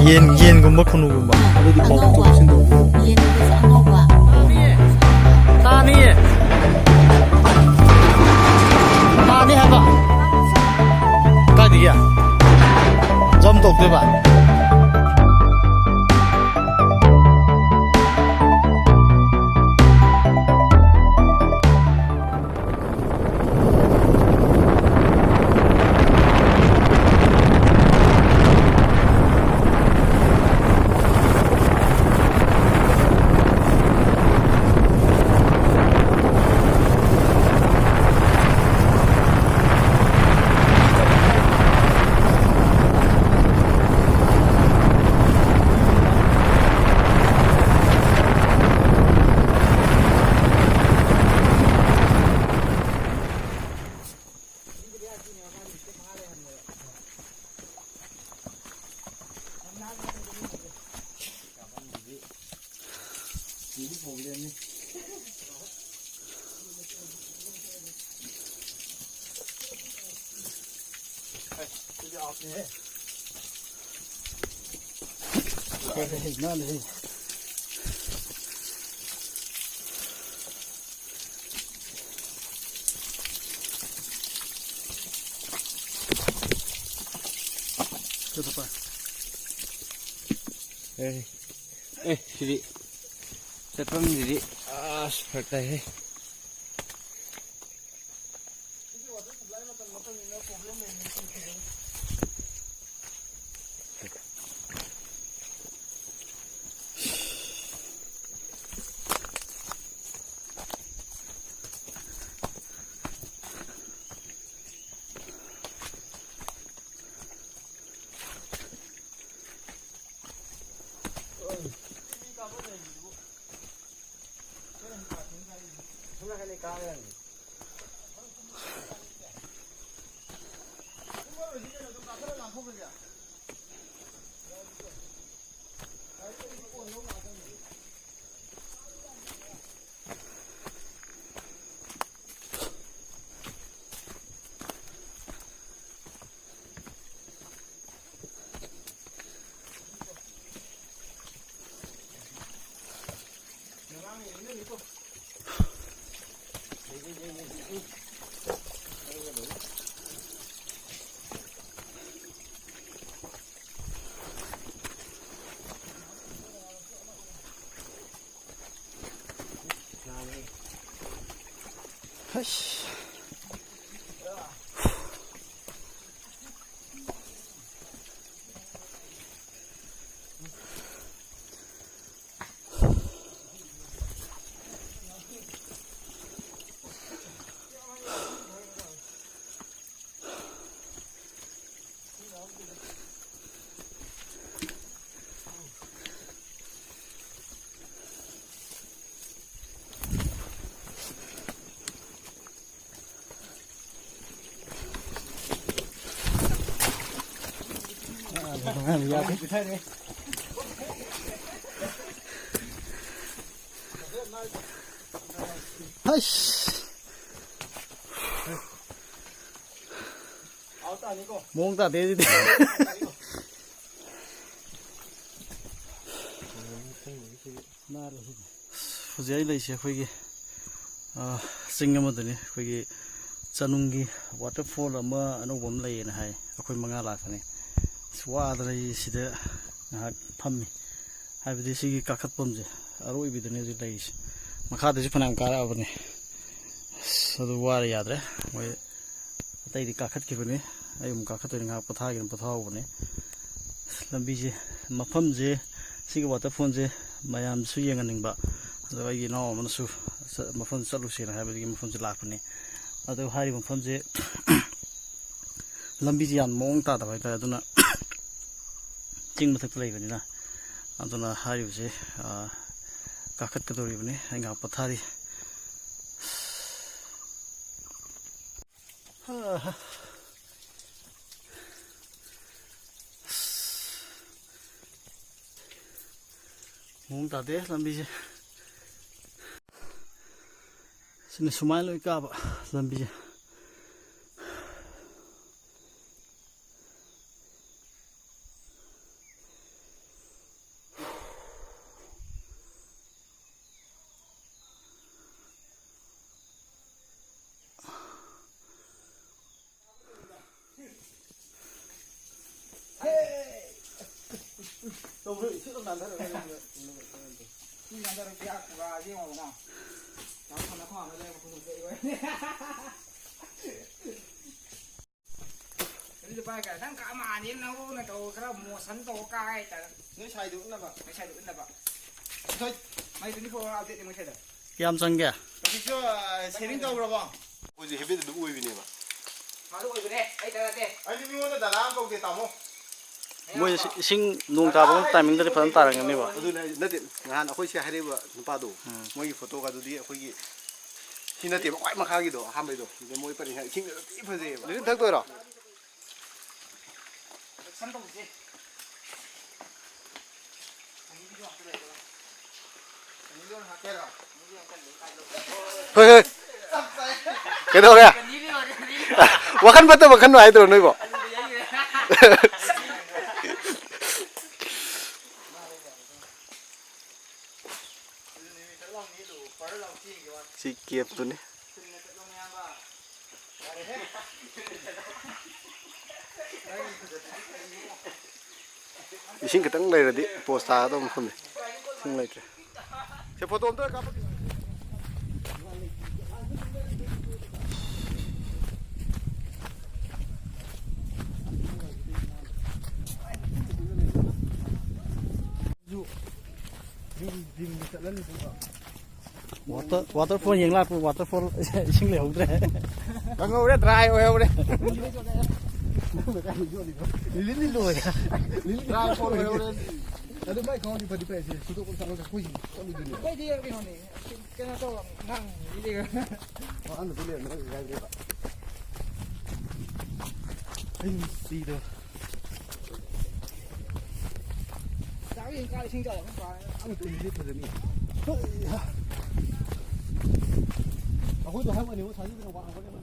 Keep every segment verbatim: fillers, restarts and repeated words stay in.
ꯌꯦꯟ, ꯌꯦꯟꯒꯨꯝꯕ, ꯈꯨꯅꯨꯒꯨꯝꯕ꯫ ꯑꯗꯨꯗꯤ ꯄꯥꯎ ꯑꯉꯧꯕ꯫ ꯄꯤꯊꯣꯛ ꯄꯤꯁꯤꯟ ꯇꯧꯕꯤꯌꯣ꯫ ꯌꯦꯟꯒꯨꯝꯕꯁꯦ ꯑꯉꯧꯕ꯫ ꯇꯥꯅꯤꯌꯦ꯫ ꯇꯥꯅꯤ ꯍꯥꯏꯕ꯫ ꯀꯥꯏꯗꯒꯤ? ꯖꯝ ꯇꯧꯗꯣꯏꯕ? ꯑꯦ, ꯑꯦ, ꯁꯤꯗꯤ ꯆꯠꯐꯝꯁꯤꯗꯤ ꯑꯁ ꯐꯔꯛ ꯇꯥꯏꯍꯦ꯫ ꯍꯩꯁ! ꯃꯑꯣꯡ ꯇꯥꯗꯦ ꯑꯗꯨꯗꯤ꯫ ꯍꯧꯖꯤꯛ ꯑꯩ ꯂꯩꯁꯦ ꯑꯩꯈꯣꯏꯒꯤ, ꯑ, ꯆꯤꯡ ꯑꯃꯗꯅꯤ꯫ ꯑꯩꯈꯣꯏꯒꯤ ꯆꯅꯨꯡꯒꯤ waterfall ꯑꯃ ꯑꯅꯧꯕ ꯑꯃ ꯂꯩꯌꯦꯅ ꯍꯥꯏ꯫ ꯑꯩꯈꯣꯏ ꯃꯉꯥ ꯂꯥꯛꯀꯅꯤ꯫ ꯑꯁ, ꯋꯥꯗꯅ ꯑꯩ ꯁꯤꯗ ꯉꯥꯏꯍꯥꯛ ꯐꯝꯃꯤ꯫ ꯍꯥꯏꯕꯗꯤ ꯁꯤꯒꯤ ꯀꯥꯈꯠꯐꯝꯁꯦ ꯑꯔꯣꯏꯕꯤꯗꯅꯦ ꯍꯧꯖꯤꯛ ꯂꯩꯔꯤꯁꯦ꯫ ꯃꯈꯥꯗꯁꯨ ꯐꯅꯌꯥꯝ ꯀꯥꯔꯛꯑꯕꯅꯦ꯫ ꯑꯁ, ꯑꯗꯨ ꯋꯥꯔꯦ, ꯌꯥꯗ꯭ꯔꯦ꯫ ꯃꯣꯏ ꯑꯇꯩꯗꯤ ꯀꯥꯈꯠꯈꯤꯕꯅꯤ꯫ ꯑꯩ ꯑꯃꯨꯛ ꯀꯥꯈꯠꯇꯣꯏꯅꯤ, ꯉꯥꯏꯍꯥꯛ ꯄꯣꯊꯥꯒꯦꯅ ꯄꯣꯊꯥꯍꯧꯕꯅꯤ꯫ ꯂꯝꯕꯤꯁꯦ, ꯃꯐꯝꯁꯦ, ꯁꯤꯒꯤ waterfallꯁꯦ ꯃꯌꯥꯝꯁꯨ ꯌꯦꯡꯍꯟꯅꯤꯡꯕ, ꯑꯗꯣ ꯑꯩꯒꯤ ꯏꯅꯥꯎ ꯑꯃꯅꯁꯨ ꯆ-, ꯃꯐꯝ ꯆꯠꯂꯨꯁꯦꯅ ꯍꯥꯏꯕꯗꯒꯤ ꯃꯐꯝꯁꯦ ꯂꯥꯛꯄꯅꯤ꯫ ꯑꯗꯣ ꯍꯥꯏꯔꯤꯕ ꯃꯐꯝꯁꯦ ꯂꯝꯕꯤꯁꯦ ꯌꯥꯝ ꯃꯑꯣꯡ ꯇꯥꯗꯕ ꯍꯥꯏꯇꯥꯔꯦ, ꯑꯗꯨꯅ ꯆꯤꯡ ꯃꯊꯛꯇ ꯂꯩꯕꯅꯤꯅ꯫ ꯑꯗꯨꯅ ꯍꯥꯏꯔꯤꯕꯁꯦ, ꯑ, ꯀꯥꯈꯠꯀꯗꯧꯔꯤꯕꯅꯤ꯫ ꯑꯩ ꯉꯥꯏꯍꯥꯛ ꯄꯣꯊꯥꯔꯤ꯫ ꯃꯑꯣꯡ ꯇꯥꯗꯦ ꯂꯝꯕꯤꯁꯦ꯫ ꯁꯤꯅ ꯁꯨꯃꯥꯏꯅ ꯂꯣꯏ ꯀꯥꯕ ꯂꯝꯕꯤꯁꯦ꯫ ꯑꯗꯨꯗꯤ ꯚꯥꯏ, ꯅꯪ ꯀꯃꯥꯏꯅ ꯅꯪꯅ ꯇꯧ, ꯈꯔ ꯃꯣꯁꯟ ꯇꯧ ꯀꯥꯏ ꯍꯥꯏꯇꯥꯔꯦ꯫ ꯅꯣꯏ ꯁꯥꯏꯗꯨ ꯎꯠꯅꯕ꯫ ꯅꯣꯏ ꯁꯥꯏꯗꯨ ꯎꯠꯅꯕ꯫ ꯅꯣꯏ ꯃꯥꯏ twenty four hour update ꯅꯦ ꯃꯣꯏ ꯁꯥꯏꯗꯣ꯫ ꯌꯥꯝ ꯆꯪꯒꯦ? ꯍꯧꯖꯤꯛꯁꯨ, ꯑ, saving ꯇꯧꯈ꯭ꯔꯕꯣ? ꯑꯩꯈꯣꯏꯁꯦ habit ꯑꯗꯨꯝ ꯑꯣꯏꯕꯅꯦꯕ꯫ ꯃꯥꯗꯣ ꯑꯣꯏꯕꯅꯦ, ꯑꯩ ꯗꯔꯀꯥꯔ ꯅꯠꯇꯦ꯫ ꯑꯩꯗꯤ ꯃꯤꯉꯣꯟꯗ ꯗꯗꯥ ꯑꯃ ꯀꯧꯗꯦ, ꯇꯥꯃꯣ꯫ ꯃꯣꯏꯁꯦ ꯏꯁꯤꯡ ꯅꯣꯡ ꯇꯥꯕ ꯃꯇꯝꯗ timing ꯗꯗꯤ ꯐꯖꯅ ꯇꯥꯔꯝꯒꯅꯦꯕ꯫ ꯑꯗꯨꯅꯦ ꯍꯥꯏꯁꯦ, ꯅꯠꯇꯦ, ꯅꯍꯥꯟ ꯑꯩꯈꯣꯏ ꯁꯤ ꯍꯥꯏꯔꯤꯕ ꯅꯨꯄꯥꯗꯣ, ꯎꯝ꯫ ꯃꯣꯏꯒꯤ photo ꯒꯗꯨꯗꯤ ꯑꯩꯈꯣꯏꯒꯤ ꯁꯤ ꯅꯠꯇꯦꯕ, ꯈ꯭ꯋꯥꯏ ꯃꯈꯥꯒꯤꯗꯣ, ꯑꯍꯥꯟꯕꯩꯗꯣ꯫ ꯑꯗꯨ ꯃꯣꯏ ꯄꯔꯦꯡ ꯏꯁꯤꯡ ꯊꯤ ꯐꯖꯩꯌꯦꯕ꯫ ꯂꯤꯔꯤꯛ ꯊꯛꯇꯣꯏꯔꯣ? ꯍꯣꯏ, ꯍꯣꯏ꯫ ꯀꯩꯗꯧꯔꯦ? ꯋꯥꯈꯜ ꯐꯠꯇꯕ ꯈꯟꯅꯨ ꯍꯥꯏꯗ꯭ꯔꯣ ꯅꯣꯏꯕꯣ? ꯁꯤ ꯀꯦꯞꯇꯨꯅꯤ꯫ ꯏꯁꯤꯡ ꯈꯤꯇꯪ ꯂꯩꯔꯗꯤ pose ꯇꯥꯒꯗꯕ ꯃꯐꯝꯅꯤ꯫ ꯏꯁꯤꯡ ꯂꯩꯇ꯭ꯔꯦ꯫ ꯁꯦ, photo ꯑꯝꯇ ꯀꯥꯞꯄꯛ-꯫ Water, waterfall ꯌꯦꯡ ꯂꯥꯛꯄ, waterfall ꯏꯁꯤꯡ ꯂꯩꯍꯧꯗ꯭ꯔꯦ꯫ ꯈꯪꯍꯧꯔꯦ, dry ꯑꯣꯏꯍꯧꯔꯦ꯫ ꯂꯤꯂꯤ ꯂꯣꯏꯔꯦ꯫ Dry fall ꯑꯣꯏꯍꯧꯔꯦ꯫ ꯑꯗꯨ ꯃꯥꯏ ꯈꯪꯍꯧꯗꯤ ꯐꯗꯤ ꯐꯩ, ꯁꯤ ꯁꯨꯇꯣꯛ ꯆꯠꯂꯒ ꯑꯩꯈꯣꯏꯁꯤ ꯆꯠꯂꯨꯗꯣꯏꯅꯦ꯫ ꯑꯩꯈꯣꯏꯗꯤ ꯀꯩꯅꯣꯅꯦ, ꯀꯩꯅꯣ ꯇꯧꯔ ꯉꯥꯡꯉꯤꯅꯦ꯫ ꯑꯣ, ꯑꯍꯟꯗꯨꯗꯤ ꯂꯩꯔꯝꯃꯔꯣꯏ, ꯌꯥꯏꯗ꯭ꯔꯦꯕ꯫ ꯑꯩ ꯅꯨꯡꯁꯤꯗꯣ꯫ ꯆꯥꯛ ꯌꯦꯟ ꯆꯥꯛ ꯏꯁꯤꯡ ꯆꯥꯕ ꯌꯥꯝ ꯄꯥꯝꯃꯦ꯫ ꯑꯃ ꯇꯨꯝꯕꯗꯤ ꯐꯖꯅꯤ꯫ ꯍꯩ ꯍꯥ꯫ ꯑꯩꯈꯣꯏꯗꯣ ꯍꯥꯏꯕꯅꯦꯕ, ꯁꯥꯖꯤꯗꯅ ꯋꯥꯡꯕꯅꯦꯕ꯫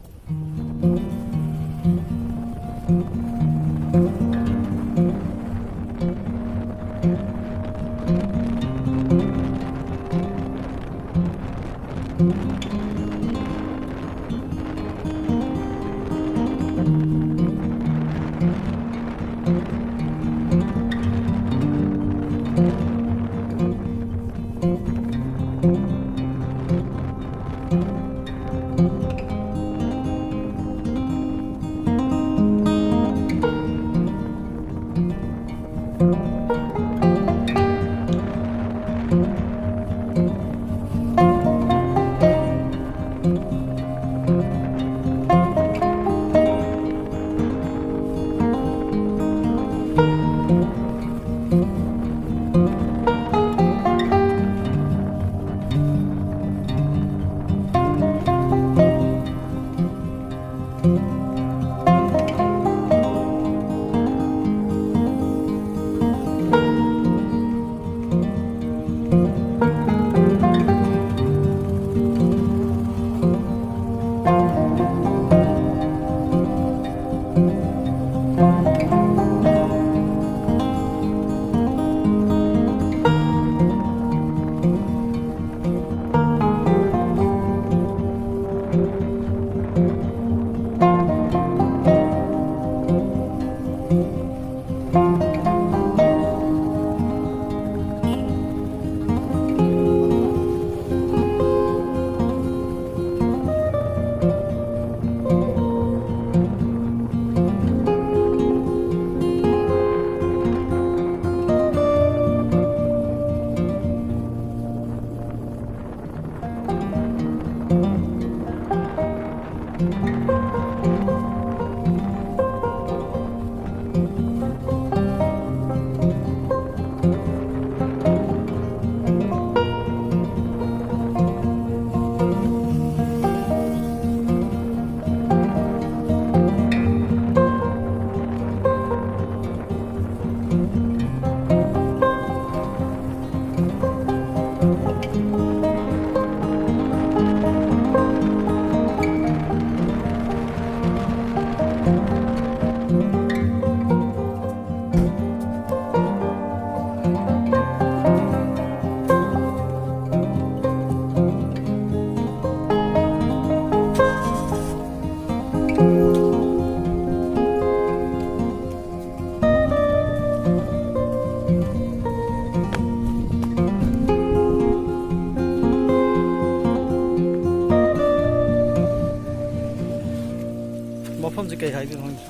ꯃꯐꯝꯁꯦ ꯀꯩ ꯍꯥꯏꯗꯣꯏꯅꯣ ꯈꯪꯗꯦ꯫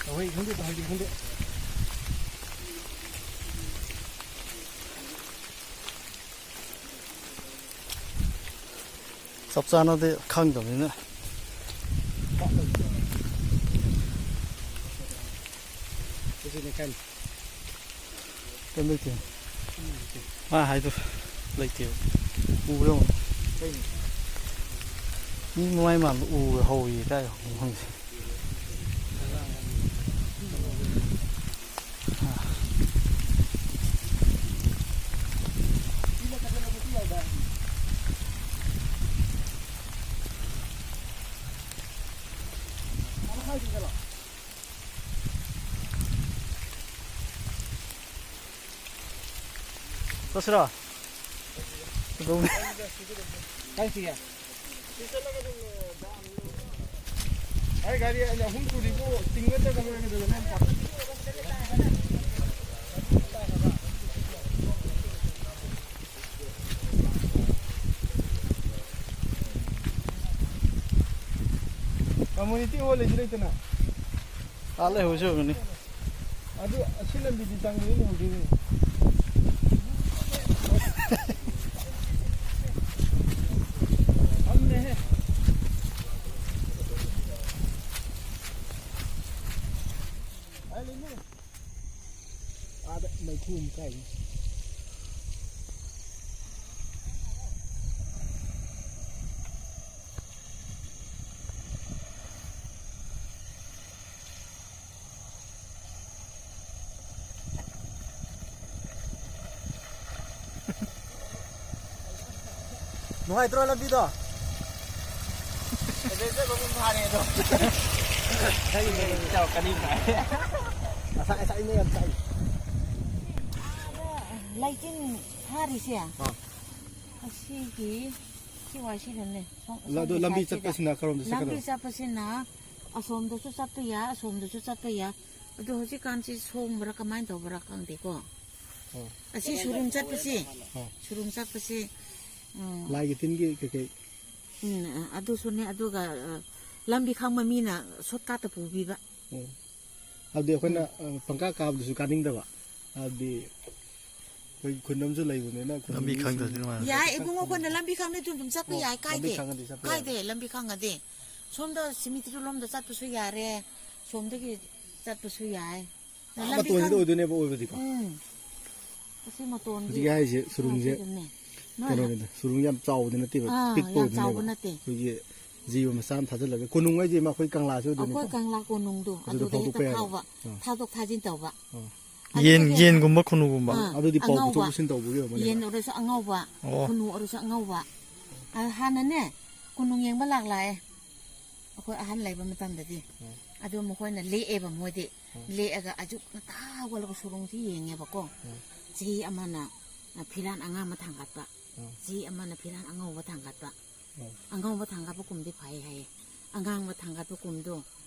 ꯇꯧꯍꯩ ꯈꯪꯗꯦ, ꯇꯧꯍꯩꯗꯦ ꯈꯪꯗꯦ꯫ ꯆꯞ ꯆꯥꯅꯗꯤ ꯈꯪꯗꯕꯅꯤꯅ꯫ ꯑꯗꯨꯅꯤ ꯀꯩꯅꯣ꯫ ꯀꯩꯝ ꯂꯩꯇꯦ꯫ ꯃꯥ ꯍꯥꯏꯗꯣ ꯂꯩꯇꯦꯕ꯫ ꯎꯕ꯭ꯔꯥ ꯌꯦꯡꯉꯣ꯫ ꯃꯤ ꯃꯃꯥꯏ ꯃꯥꯟꯕ ꯎ ꯍꯧꯋꯤ ꯀꯥꯏ ꯍꯧꯕꯅꯣ ꯈꯪꯗꯦ꯫ ꯆꯠꯁꯤꯔꯣ? ꯀꯥꯏ ꯁꯤꯒꯦ? ꯑꯩ ꯒꯥꯔꯤ ꯑꯅꯤ ꯑꯍꯨꯝ ꯄꯨꯔꯤꯕꯨ ꯆꯤꯡ ꯅꯠꯇ꯭ꯔꯒ ꯂꯣꯏꯔꯒ ꯂꯣꯏꯔꯒ Community hall ꯂꯩꯁꯨ ꯂꯩꯇꯅ꯫ ꯑꯥ ꯂꯩꯍꯧꯁꯨ ꯑꯣꯏꯕꯅꯤ꯫ ꯑꯗꯨ ꯑꯁꯤ ꯂꯝꯕꯤꯗꯤ ꯆꯪꯕꯗꯤ ꯂꯨꯍꯧꯗꯣꯏꯅꯤ꯫ ꯐꯝꯃꯦꯍꯦ꯫ ꯑꯩ ꯂꯩꯅꯦ꯫ ꯑꯥꯗ ꯃꯩꯈꯨ ꯑꯃ ꯀꯥꯏꯅꯤ꯫ ꯅꯨꯡꯉꯥꯏꯇ꯭ꯔꯣ ꯂꯝꯕꯤꯗꯣ? ꯑꯗꯨꯗꯩꯗ ꯑꯗꯨꯝ ꯐꯥꯔꯦ ꯑꯗꯣ꯫ ꯆꯥꯎꯔꯛꯀꯅꯤ ꯚꯥꯏ꯫ ꯉꯁꯥꯏ, ꯉꯁꯥꯏꯅꯦ ꯌꯥꯝ ꯆꯥꯏ꯫ ꯂꯩꯆꯤꯟ ꯊꯥꯔꯤꯁꯦ꯫ ꯑꯥ꯫ ꯑꯁꯤꯒꯤ ꯁꯤ ꯋꯥꯏꯁꯤꯗꯅꯦ꯫ ꯁꯣꯝ-, ꯂ-, ꯑꯗꯣ ꯁꯣꯝꯒꯤ ꯂꯝꯕꯤ ꯁꯥꯏꯠꯁꯤꯗ꯫ ꯆꯠꯄꯁꯤꯅ ꯀꯔꯣꯝꯗ ꯂꯝꯕꯤ ꯆꯠꯀꯗꯧꯕ? ꯆꯠꯄꯁꯤꯅ ꯑꯁꯣꯝꯗꯁꯨ ꯆꯠꯄ ꯌꯥꯏ, ꯑꯁꯣꯝꯗꯁꯨ ꯆꯠꯄ ꯌꯥꯏ꯫ ꯑꯗꯣ ꯍꯧꯖꯤꯛꯀꯥꯟꯁꯤ ꯁꯣꯡꯕ꯭ꯔꯥ ꯀꯃꯥꯏꯅ ꯇꯧꯕ꯭ꯔꯥ ꯈꯪꯗꯦꯀꯣ꯫ ꯑꯣ꯫ ꯑꯁꯤ ꯁꯨꯔꯨꯡ ꯆꯠꯄꯁꯤ, ꯑꯣ꯫ ꯁꯨꯔꯨꯡ ꯆꯠꯄꯁꯤ, ꯎꯝ꯫ ꯂꯥꯏꯒꯤ ꯇꯤꯟꯒꯤ ꯀꯩꯀꯩ? ꯎꯝ, ꯑꯗꯨꯁꯨꯅꯦ, ꯑꯗꯨꯒ, ꯑ, ꯂꯝꯕꯤ ꯈꯪꯕ ꯃꯤꯅ shortcut ꯇ ꯄꯨꯕꯤꯕ꯫ ꯑꯣ꯫ ꯍꯥꯏꯕꯗꯤ ꯑꯩꯈꯣꯏꯅ, ꯎꯝ꯫ ꯑ, ꯄꯪꯀꯥ ꯀꯥꯕꯗꯨꯁꯨ ꯀꯥꯅꯤꯡꯗꯕ꯫ ꯍꯥꯏꯕꯗꯤ ꯑꯩꯈꯣꯏ ꯈꯨꯟ ꯑꯃꯁꯨ ꯂꯩꯕꯅꯤꯅ ꯈꯨꯟꯒꯤ ꯂꯝꯕꯤ ꯃꯤꯁꯤꯡ ꯈꯪꯗ꯭ꯔꯗꯤ ꯅꯨꯡꯉꯥꯏꯔꯣꯏ꯫ ꯌꯥꯏ, ꯏꯕꯨꯡꯉꯣ, ꯑꯩꯈꯣꯏꯅ ꯂꯝꯕꯤ ꯈꯪꯅ ꯑꯗꯨꯝ ꯆꯠꯄ ꯑꯣ, ꯌꯥꯏ, ꯂꯝꯕꯤ ꯀꯥꯏꯗꯦ꯫ ꯈꯪꯉꯗꯤ ꯆꯠꯄ ꯌꯥꯏ꯫ ꯀꯥꯏꯗꯦ, ꯂꯝꯕꯤ ꯈꯪꯉꯗꯤ꯫ ꯁꯣꯝꯗ cemetery ꯂꯣꯝꯗ ꯆꯠꯄꯁꯨ ꯌꯥꯔꯦ, ꯁꯣꯝꯗꯒꯤ ꯆꯠꯄꯁꯨ ꯌꯥꯏ꯫ ꯑꯥ, ꯂꯝꯕꯤ ꯃꯇꯣꯟꯁꯤꯗ ꯈꯪ-, ꯑꯣꯏꯗꯣꯏꯅꯦꯕ ꯑꯣꯏꯕꯗꯤꯀꯣ꯫ ꯎꯝ꯫ ꯑꯁꯤ ꯃꯇꯣꯟꯗꯤ ꯍꯧꯖꯤꯛꯀꯤ ꯍꯥꯏꯔꯤꯁꯦ ꯁꯨꯔꯨꯡꯁꯦ ꯑꯗꯨꯅꯦ꯫ ꯅꯣꯏꯅ ꯀꯩꯅꯣꯅꯤꯗ, ꯁꯨꯔꯨꯡ ꯌꯥꯝ ꯆꯥꯎꯕꯗꯤ ꯅꯠꯇꯦꯕ, ꯑꯥ, ꯄꯤꯛꯄ ꯌꯥꯝ ꯑꯣꯏꯗꯣꯏꯅꯦꯕ꯫ ꯆꯥꯎꯕ ꯅꯠꯇꯦ꯫ ꯑꯩꯈꯣꯏꯒꯤ ꯖꯤꯕ ꯃꯆꯥ ꯑꯃ ꯊꯥꯖꯤꯜꯂꯒ ꯀꯣꯅꯨꯡ ꯍꯥꯏꯁꯦ ꯃꯈꯣꯏ ꯀꯪꯂꯥꯁꯦ ꯑꯣꯏꯗꯣꯏꯅꯤꯀꯣ꯫ ꯑꯩꯈꯣꯏ ꯀꯪꯂꯥ ꯀꯣꯅꯨꯡꯗꯣ ꯑꯗꯨꯗ ꯑꯗꯨꯗ ꯍꯦꯛꯇ ꯐꯥꯎꯗꯣꯛꯄ ꯌꯥꯏꯕ꯫ ꯐꯥꯎꯕ, ꯑꯥ꯫ ꯊꯥꯗꯣꯛ ꯊꯥꯖꯤꯟ ꯇꯧꯕ꯫ ꯑꯥ꯫ ꯌꯦꯟ, ꯑꯗꯨꯗ ꯍꯦꯛꯇ ꯌꯦꯟꯒꯨꯝꯕ, ꯈꯨꯅꯨꯒꯨꯝꯕ꯫ ꯑꯥ, ꯑꯗꯨꯗꯤ ꯄꯥꯎ ꯑꯉꯧꯕ꯫ ꯄꯨꯊꯣꯛ ꯄꯨꯁꯤꯟ ꯇꯧꯕꯒꯤ ꯑꯣꯏꯔꯝꯒꯅꯦꯕ꯫ ꯌꯦꯟ ꯑꯣꯏꯔꯁꯨ ꯑꯉꯧꯕ, ꯑꯣ꯫ ꯈꯨꯅꯨ ꯑꯣꯏꯔꯁꯨ ꯑꯉꯧꯕ꯫ ꯑꯥ, ꯍꯥꯟꯅꯅꯦ, ꯀꯣꯅꯨꯡ ꯌꯦꯡꯕ ꯂꯥꯛ ꯂꯥꯛꯑꯦ꯫ ꯑꯩꯈꯣꯏ ꯑꯍꯟ ꯂꯩꯕ ꯃꯇꯝꯗꯗꯤ꯫ ꯑꯥ꯫ ꯑꯗꯨ ꯃꯈꯣꯏꯅ ꯂꯦꯛꯑꯦꯕ ꯃꯣꯏꯗꯤ꯫ ꯑꯥ꯫ ꯂꯦꯛꯑꯒ ꯑꯌꯨꯛ ꯉꯟꯇꯥ ꯍꯧꯒꯠꯂꯒ ꯁꯨꯔꯨꯡꯁꯤ ꯌꯦꯡꯉꯦꯕꯀꯣ꯫ ꯑꯥ꯫ ꯆꯍꯤ ꯑꯃꯅ ꯐꯤꯔꯥꯟ ꯑꯉꯥꯡ ꯑꯃ ꯊꯥꯡꯒꯠꯄ꯫ ꯆꯦ ꯑꯃꯅ ꯐꯤꯔꯥꯟ ꯑꯉꯧꯕ ꯊꯥꯡꯒꯠꯄ꯫ ꯑꯉꯧꯕ ꯊꯥꯡꯒꯠꯄ ꯀꯨꯝꯗꯤ ꯐꯩ ꯍꯥꯏꯌꯦ꯫ ꯑꯉꯥꯡꯕ ꯊꯥꯡꯒꯠꯄ ꯀꯨꯝꯗꯣ,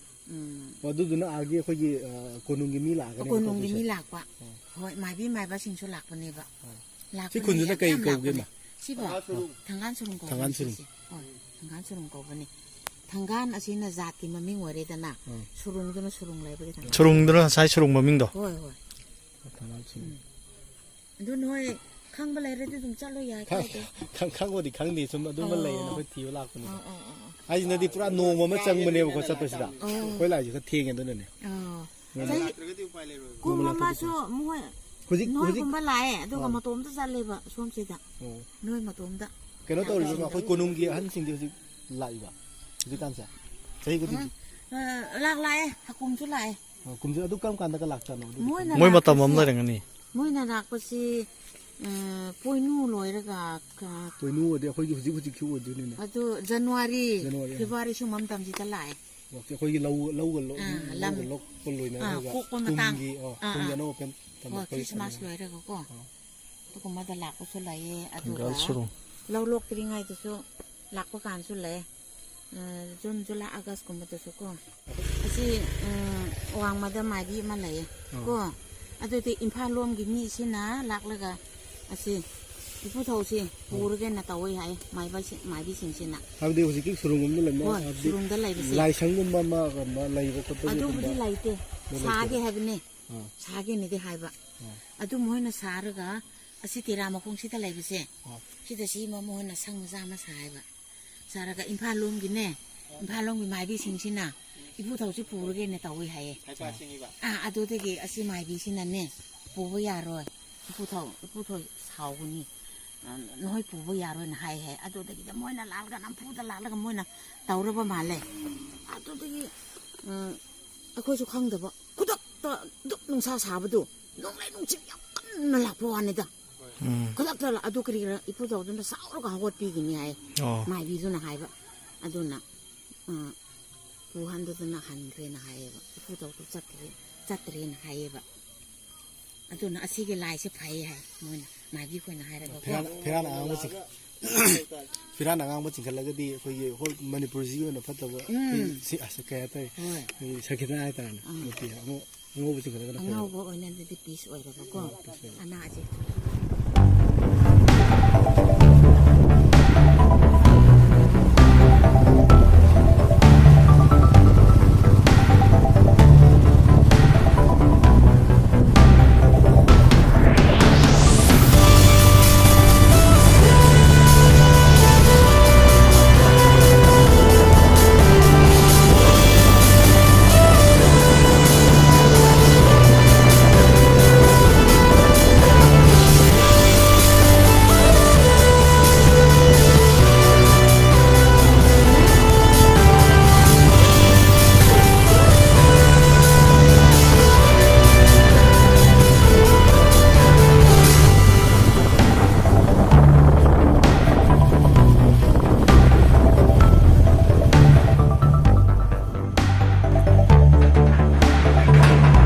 ꯎꯝ, ꯑꯣ, ꯑꯗꯨꯗꯨꯅ ꯑꯥꯒꯤ ꯑꯩꯈꯣꯏꯒꯤ, ꯑ, ꯀꯣꯅꯨꯡꯒꯤ ꯃꯤ ꯂꯥꯛꯑꯒꯅꯦ ꯀꯣꯅꯨꯡꯒꯤ ꯇꯧꯗꯣꯏꯁꯦ? ꯃꯤ ꯂꯥꯛꯄ꯫ ꯑꯣ꯫ ꯍꯣꯏ, ꯃꯥꯏꯕꯤ ꯃꯥꯏꯕꯁꯤꯡꯁꯨ ꯂꯥꯛꯄꯅꯦꯕ꯫ ꯑꯣ꯫ ꯂꯥꯛꯄꯅꯦ, ꯁꯤ ꯈꯨꯟꯁꯤꯅ ꯌꯥꯝ, ꯀꯩ ꯌꯥꯝ ꯀꯧꯒꯦ, ꯂꯥꯛꯄꯅꯦ꯫ ꯏꯃꯥ? ꯁꯤꯕꯣ? ꯊꯪꯒꯥꯜ ꯁꯨꯔꯨꯡ꯫ ꯊꯪꯒꯥꯜ ꯁꯨꯔꯨꯡ ꯀꯧꯕꯅꯦ ꯊꯪꯒꯥꯜ ꯁꯤꯁꯦ꯫ ꯁꯨꯔꯨꯡ꯫ ꯍꯣꯏ, ꯊꯪꯒꯥꯜ ꯁꯨꯔꯨꯡ ꯀꯧꯕꯅꯦ꯫ ꯊꯪꯒꯥꯜ ꯑꯁꯤꯅ ꯖꯥꯠꯀꯤ ꯃꯃꯤꯡ ꯑꯣꯏꯔꯦꯗꯅ꯫ ꯎꯝ꯫ ꯁꯨꯔꯨꯡꯗꯨꯅ ꯁꯨꯔꯨꯡ ꯂꯩꯕꯒꯤ ꯊꯪꯒꯥꯜ ꯁꯨꯔꯨꯡꯗꯨꯅ ꯁꯨꯔꯨꯡ꯫ ꯉꯁꯥꯏ ꯁꯨꯔꯨꯡ ꯃꯃꯤꯡꯗꯣ? ꯍꯣꯏ, ꯍꯣꯏ꯫ ꯊꯪꯒꯥꯜ ꯁꯨꯔꯨꯡ꯫ ꯎꯝ꯫ ꯑꯗꯨ ꯅꯣꯏ ꯈꯪꯕ ꯂꯩꯔꯗꯤ ꯑꯗꯨꯝ ꯆꯠꯂꯣ ꯌꯥꯏ, ꯈꯪ-, ꯀꯥꯏꯗꯦ꯫ ꯈꯪ-, ꯈꯪꯕꯨꯗꯤ ꯈꯪꯗꯦ, ꯁꯨꯝ ꯑꯗꯨꯝꯕ ꯑꯣ꯫ ꯂꯩꯌꯦꯅ ꯑꯩꯈꯣꯏ ꯊꯤꯕ ꯂꯥꯛꯄꯅꯤꯗ꯫ ꯑꯣ, ꯑꯣ, ꯑꯣ, ꯑꯣ꯫ ꯍꯥꯏꯁꯤꯅꯗꯤ ꯄꯨꯔꯥ ꯅꯣꯡꯃ ꯑꯃ ꯆꯪꯕꯅꯦꯕꯀꯣ ꯆꯠꯄꯁꯤꯗ꯫ ꯑꯣ꯫ ꯑꯩꯈꯣꯏ ꯂꯥꯛꯏꯁꯦ ꯈꯔ ꯊꯦꯡꯉꯦ ꯑꯗꯨꯅꯅꯦ꯫ ꯑꯣ꯫ ꯅꯣꯡꯃ ꯆꯍꯤ ꯂꯥꯛꯇ꯭ꯔꯒꯗꯤ ꯎꯄꯥꯏ ꯂꯩꯔꯣꯏ꯫ ꯀꯨꯝ ꯅꯣꯡꯃ ꯂꯥꯛꯇ꯭ꯔꯒꯗꯤ ꯑꯃꯁꯨ ꯃꯣꯏ ꯍꯧꯖꯤꯛ, ꯍꯧꯖꯤꯛ ꯅꯣꯏꯒꯨꯝꯕ ꯂꯥꯛꯑꯦ, ꯑꯗꯨꯒ ꯑꯥ꯫ ꯃꯇꯣꯝꯇ ꯆꯠꯂꯦꯕ ꯁꯣꯝꯁꯤꯗ꯫ ꯑꯣ꯫ ꯅꯣꯏ ꯃꯇꯣꯝꯇ꯫ ꯀꯩꯅꯣ ꯇꯧꯔꯤꯕ ꯑꯩꯈꯣꯏ ꯀꯣꯅꯨꯡꯒꯤ ꯑꯍꯟꯁꯤꯡꯗꯤ ꯍꯧꯖꯤꯛ ꯂꯥꯛꯏꯕ ꯍꯧꯖꯤꯛꯀꯥꯟꯁꯦ? ꯆꯍꯤ ꯈꯨꯗꯤꯡꯒꯤ? ꯑ, ꯂꯥꯛ ꯂꯥꯛꯑꯦ, ꯍꯀꯨꯝꯁꯨ ꯂꯥꯛꯑꯦ꯫ ꯑꯣ, ꯀꯨꯝꯁꯤ ꯑꯗꯨ ꯀꯔꯝ ꯀꯥꯟꯗꯒ ꯂꯥꯛꯆꯥꯠꯅꯣ? ꯑꯗꯨꯗꯤ ꯃꯣꯏꯅ ꯃꯣꯏ ꯃꯇꯝ ꯑꯃ ꯂꯥꯛꯄꯁꯦ, ꯂꯩꯔꯝꯒꯅꯤ꯫ ꯃꯣꯏꯅ ꯂꯥꯛꯄꯁꯤ, ꯑ, ꯄꯣꯏꯅꯨ ꯂꯣꯏꯔꯒ, ꯀ-, ꯄꯣꯏꯅꯨ ꯑꯣꯏꯔꯗꯤ ꯑꯩꯈꯣꯏꯒꯤ ꯍꯧꯖꯤꯛ ꯍꯧꯖꯤꯛꯁꯤ ꯑꯣꯏꯗꯣꯏꯅꯤꯅꯦ꯫ ꯑꯗꯨ ꯖꯅꯋꯥꯔꯤ, ꯖꯅꯋꯥꯔꯤ, ꯑꯥ꯫ ꯐꯦꯕ꯭ꯔꯨꯋꯥꯔꯤ ꯁꯨꯝꯕ ꯃꯇꯝꯁꯤꯗ ꯂꯥꯛꯑꯦ꯫ ꯑꯣꯀꯦ, ꯑꯩꯈꯣꯏꯒꯤ ꯂꯧ, ꯂꯧꯒ ꯂꯣꯛ-, ꯑꯥ, ꯂꯧꯒ ꯂꯝ꯫ ꯂꯣꯛꯄ ꯂꯣꯏꯅꯔꯒ ꯑꯥ, ꯀꯣꯛꯄ ꯃꯇꯥꯡ꯫ ꯀꯨꯝꯒꯤ, ꯑꯣ, ꯑꯥ, ꯀꯨꯝꯒꯤ ꯑꯥ꯫ ꯑꯅꯧꯕ ꯐꯦꯟ ꯍꯣꯏ, ꯇꯝꯕ ꯈ꯭ꯔꯤꯁꯃꯥꯁ ꯐꯨꯔꯤꯠ ꯂꯣꯏꯔꯒꯀꯣ꯫ ꯑꯥ꯫ ꯑꯗꯨꯒꯨꯝꯕꯗ ꯂꯥꯛꯄꯁꯨ ꯂꯩꯌꯦ, ꯑꯗꯨꯒ ꯊꯪꯒꯥꯜ ꯁꯨꯔꯨꯡ꯫ ꯂꯧ ꯂꯣꯛꯇ꯭ꯔꯤꯉꯩꯗꯁꯨ ꯂꯥꯛꯄ ꯀꯥꯟꯁꯨ ꯂꯩ꯫ ꯑ, ꯖꯨꯟ, ꯖꯨꯂꯥꯏ, ꯑꯥꯒꯁꯀꯨꯝꯕꯗꯁꯨ ꯀꯣ꯫ ꯑꯁꯤ, ꯎꯝ, ꯋꯥꯡꯃꯗ ꯃꯥꯏꯕꯤ ꯑꯃ ꯂꯩꯌꯦ ꯑꯣ꯫ ꯀꯣ꯫ ꯑꯗꯨꯗꯤ ꯏꯝꯐꯥꯜ ꯂꯣꯝꯒꯤ ꯃꯤꯁꯤꯅ ꯂꯥꯛꯂꯒ ꯑꯁꯤ ꯏꯄꯨ ꯊꯧꯁꯤ ꯑꯣ꯫ ꯄꯨꯔꯒꯦꯅ ꯇꯧꯋꯦ ꯍꯥꯏ, ꯃꯥꯏꯕꯁꯤ-, ꯃꯥꯏꯕꯤꯁꯤꯡꯁꯤꯅ꯫ ꯍꯥꯏꯕꯗꯤ ꯍꯧꯖꯤꯛꯀꯤ ꯁꯨꯔꯨꯡ ꯑꯃ ꯂꯩꯕ, ꯍꯣꯏ, ꯍꯥꯏꯕꯗꯤ ꯁꯨꯔꯨꯡꯗ ꯂꯩꯕꯁꯦ꯫ ꯂꯥꯏꯁꯪꯒꯨꯝꯕ ꯑꯃ, ꯑꯃ ꯂꯩꯕ ꯈꯣꯠꯄ ꯑꯗꯨꯕꯨꯗꯤ ꯑꯗꯨꯒꯨꯝꯕ ꯂꯩꯇꯦ, ꯑꯗꯨ ꯂꯩꯇꯦ꯫ ꯁꯥꯒꯦ ꯍꯥꯏꯕꯅꯦ꯫ ꯑꯥ꯫ ꯁꯥꯒꯦꯅꯗꯤ ꯍꯥꯏꯕ꯫ ꯑꯥ꯫ ꯑꯗꯨ ꯃꯣꯏꯅ ꯁꯥꯔꯒ ꯑꯁꯤ ꯇꯦꯔꯥ ꯃꯈꯣꯡꯁꯤꯗ ꯂꯩꯕꯁꯦ, ꯑꯥ꯫ ꯁꯤꯗ ꯁꯤ ꯃ-, ꯃꯣꯏꯅ ꯁꯪ ꯃꯆꯥ ꯑꯃ ꯁꯥ ꯍꯥꯏꯕ꯫ ꯁꯥꯔꯒ ꯏꯝꯐꯥꯜ ꯂꯣꯝꯒꯤꯅꯦ, ꯏꯝꯐꯥꯜ ꯂꯣꯝꯒꯤ ꯃꯥꯏꯕꯤꯁꯤꯡꯁꯤꯅ ꯏꯄꯨ ꯊꯧꯁꯤ ꯄꯨꯔꯒꯦꯅ ꯇꯧꯏ ꯍꯥꯏꯌꯦ꯫ ꯍꯩꯄꯥ ꯁꯤꯡꯉꯤꯕ꯫ ꯑꯥ, ꯑꯗꯨꯗꯒꯤ ꯑꯁꯤ ꯃꯥꯏꯕꯤꯁꯤꯅꯅꯦ, "ꯄꯨꯕ ꯌꯥꯔꯣꯏ, ꯏꯄꯨ ꯊꯧ, ꯏꯄꯨ ꯊꯧ ꯁꯥꯎꯒꯅꯤ, ꯑ, ꯅꯈꯣꯏ ꯄꯨꯕ ꯌꯥꯔꯣꯏꯅ" ꯍꯥꯏ ꯍꯥꯏ꯫ ꯑꯗꯨꯗꯒꯤꯗꯤ ꯃꯣꯏꯅ ꯂꯥꯛꯂꯒ, ꯅꯝꯐꯨꯗ ꯂꯥꯛꯂꯒ ꯃꯣꯏꯅ ꯇꯧꯔꯕ ꯃꯥꯜꯂꯦ꯫ ꯑꯗꯨꯗꯒꯤ, ꯎꯝ, ꯑꯩꯈꯣꯏꯁꯨ ꯈꯪꯗꯕ, ꯈꯨꯗꯛꯇ ꯑꯗꯨꯛ ꯅꯨꯡꯁꯥ ꯁꯥꯕꯗꯨ, ꯅꯣꯡꯂꯩ ꯅꯨꯡꯁꯤꯠ ꯌꯥꯝ ꯀꯟꯅ ꯂꯥꯛꯄ ꯋꯥꯅꯤꯗ꯫ ꯎꯝ꯫ ꯈꯨꯗꯛꯇ ꯂꯥꯛ-, ꯑꯗꯨ ꯀꯔꯤꯒꯤꯔ ꯏꯄꯨ ꯊꯧꯗꯨꯅ ꯁꯥꯎꯔꯒ ꯍꯧꯒꯠꯄꯤꯒꯅꯤ ꯍꯥꯏ꯫ ꯑꯣ꯫ ꯃꯥꯏꯕꯤꯗꯨꯅ ꯍꯥꯏꯕ꯫ ꯑꯗꯨꯅ, ꯑ, ꯄꯨꯍꯟꯗꯗꯅ ꯍꯟꯈ꯭ꯔꯦꯅ ꯍꯥꯏꯌꯦꯕ꯫ ꯏꯄꯨ ꯊꯧꯗꯨ ꯆꯠꯈ꯭ꯔꯦ, ꯆꯠꯇ꯭ꯔꯦꯅ ꯍꯥꯏꯌꯦꯕ꯫ ꯑꯗꯨꯅ ꯑꯁꯤꯒꯤ ꯂꯥꯏꯁꯦ ꯐꯩ ꯍꯥꯏ ꯃꯣꯏꯅ, ꯃꯥꯏꯕꯤ ꯑꯩꯈꯣꯏꯅ ꯍꯥꯏꯔꯒꯀꯣ꯫ ꯐꯤꯔꯥꯟ, ꯐꯤꯔꯥꯟ ꯑꯉꯥꯡꯕ ꯆꯤꯡ-, ꯐꯤꯔꯥꯟ ꯑꯉꯥꯡꯕ ꯆꯤꯡꯈꯠꯂꯒꯗꯤ ꯑꯩꯈꯣꯏꯒꯤ ꯍꯣꯜ ꯃꯅꯤꯄꯨꯔꯁꯤꯒꯤ ꯑꯣꯏꯅ ꯐꯠꯇꯕ, ꯎꯝ꯫ ꯁꯤ, ꯑꯁ, ꯀꯩ ꯍꯥꯏꯇꯥꯔꯦ? ꯍꯣꯏ꯫ ꯑꯩꯈꯣꯏꯒꯤ ꯁꯈꯤꯅꯥ ꯍꯥꯏꯇꯥꯔꯦꯅꯦ꯫ ꯑꯥ꯫ ꯅꯨꯄꯤ ꯑꯃꯨꯛ ꯑꯉꯧꯕ ꯆꯤꯡꯈꯠꯂꯒꯅ ꯐꯩ꯫ ꯑꯉꯧꯕ ꯑꯣꯏꯅꯗꯤ ꯄꯤꯁ ꯑꯣꯏꯔꯕꯀꯣ꯫ ꯑꯥ, ꯄꯤꯁ ꯑꯣꯏꯔꯦ꯫ ꯑꯅꯥꯁꯦ꯫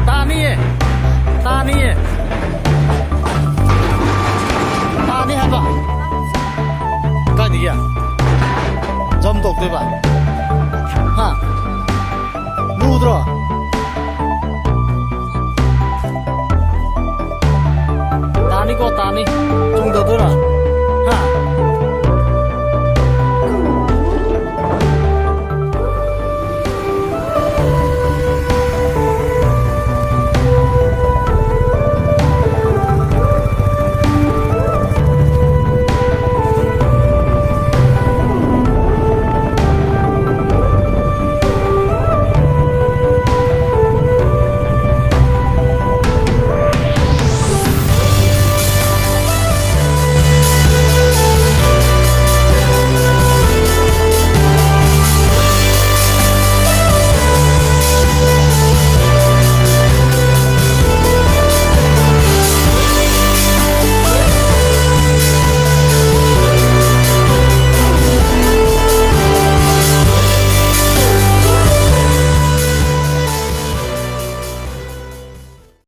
ꯇꯥꯅꯤꯌꯦ꯫ ꯇꯥꯅꯤꯌꯦ꯫ ꯇꯥꯅꯤ ꯍꯥꯏꯕ꯫ ꯀꯥꯏꯗꯒꯤ? ꯖꯝ ꯇꯧꯗꯣꯏꯕ? ꯍꯥ? ꯂꯨꯗ꯭ꯔꯣ? ꯇꯥꯅꯤꯀꯣ, ꯇꯥꯅꯤ꯫ ꯆꯣꯡꯊꯗꯣꯏꯔꯣ?